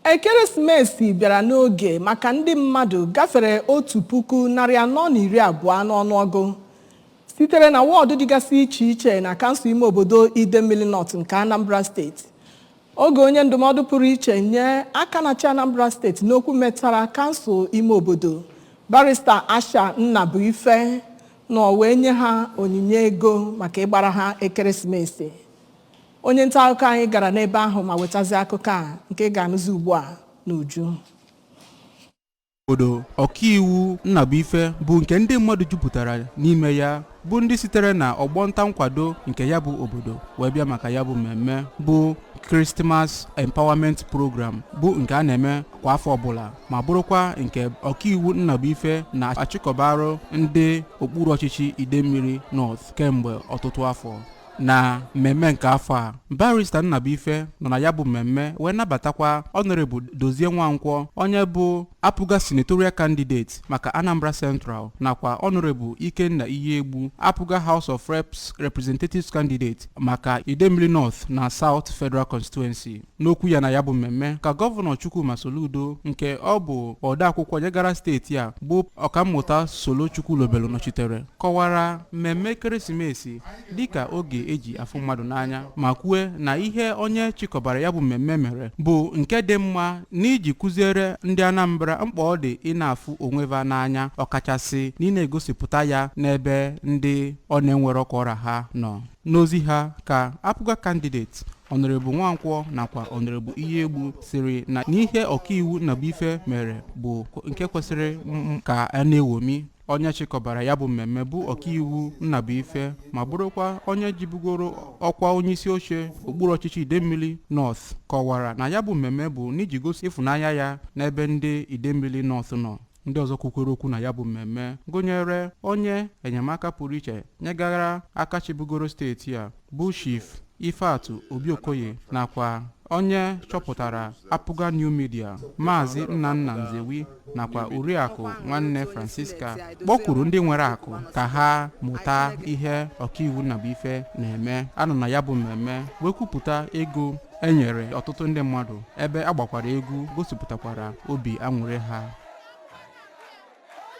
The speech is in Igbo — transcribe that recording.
Ekeresimesi bịara n'oge maka ndị mmadụ gafere 1420 n'ọnụọgụ sitere na wọọdụ dịgasị iche iche na kansụl ime obodo Idemmili North nke Anambra Steeti, oge onye ndụmọdụ pụrụ iche nye aka na-achị Anambra Steeti n'okwu metara kansụl ime obodo, Barrister Asher Nnabuife, nọ wee nye ha onyinye ego maka ịgbara ha ekeresimesi. Onye nta akụkọ anyị gara n'ebe ahụ ma wetazi akụkọ a nke ị ga-anụzi ugbu a n'uju. Obodo Ọkaiwu Nnabuife bụ nke ndị mmadụ jupụtara n'ime ya, bụ ndị sitere na ọgbọ nta nkwado nke ya bụ obodo wee bịa maka ya bụ mmemme bụ Christmas Empowerment Program, bụ nke a na-eme kwa afọ ọbụla, ma bụrụkwa nke Ọkaiwu Nnabuife na-achịkọbarụ ndị okpuru ọchịchị Idemmili North kemgbe ọtụtụ afọ. Na mmemme nke afọ a, Barrister Nnabuife nọ na ya bụ mmemme wee nabatakwa Honorable Dozie Nwankwọ, onye bụ APGA senatorial candidate maka Anambra Central, nakwa Honorable Ikenna Iyiegbu, APGA House of Reps Representatives candidate maka Idemmili North na South Federal Constituency. N'okwu ya na ya bụ mmemme, ka Gọvanọ Chukwuma Soludo, nke ọ bụ odeakwụkwọ nyegara steeti a bụ Ọkammụta Solo Chukwulobelu nọchitere, kọwara mmemme ekeresimesi dịka oge eji afụ mmadụ n'anya, ma kwue na ihe onye chịkọbara ya bụ mmemme mere bụ nke dị mma n'iji kụziere ndị Anambra mkpa ọ dị ị na-afụ onwe ha n'anya, ọkachasị na ị na-egosipụta ya n'ebe ndị ọ na-enwero ka ọra ha nọ. N'ozi ha, ka APGA candidate Honorable Nwankwọ nakwa Honorable Iyiegbu siri na n'ihe Ọkaiwu Nnabuife mere bụ nke kwesịrị ka a na-ewomi. Onye chịkọbara ya bụ mmemme bụ Ọkaiwu Nnabuife, ma bụrụkwa onye jibugoro ọkwa onyeisi oche okpuru ọchịchị Idemmili North, kọwara na ya bụ mmemme bụ n'iji gosi ịfụnanya ya n'ebe ndị Idemmili North nọ. Ndị ọzọ kwukwere okwu na ya bụ mmemme gụnyere onye enyemaka pụrụ iche nyegara aka chịbugoro steeti a bụ Chief Ifeatụ Obi Okoye, nakwa onye chọpụtara APGA New Media, Maazị Nnanna Nzewi, nakwa Oriakụ Nwanne Francisca, kpọkwuru ndị nwere akụ ka ha mụta ihe Ọkaiwu Nnabuife na-eme. Anọ na ya bụ mmemme wee kwupụta ego enyere ọtụtụ ndị mmadụ, ebe a gbakwara egwu gosipụtakwara obi aṅụrị ha.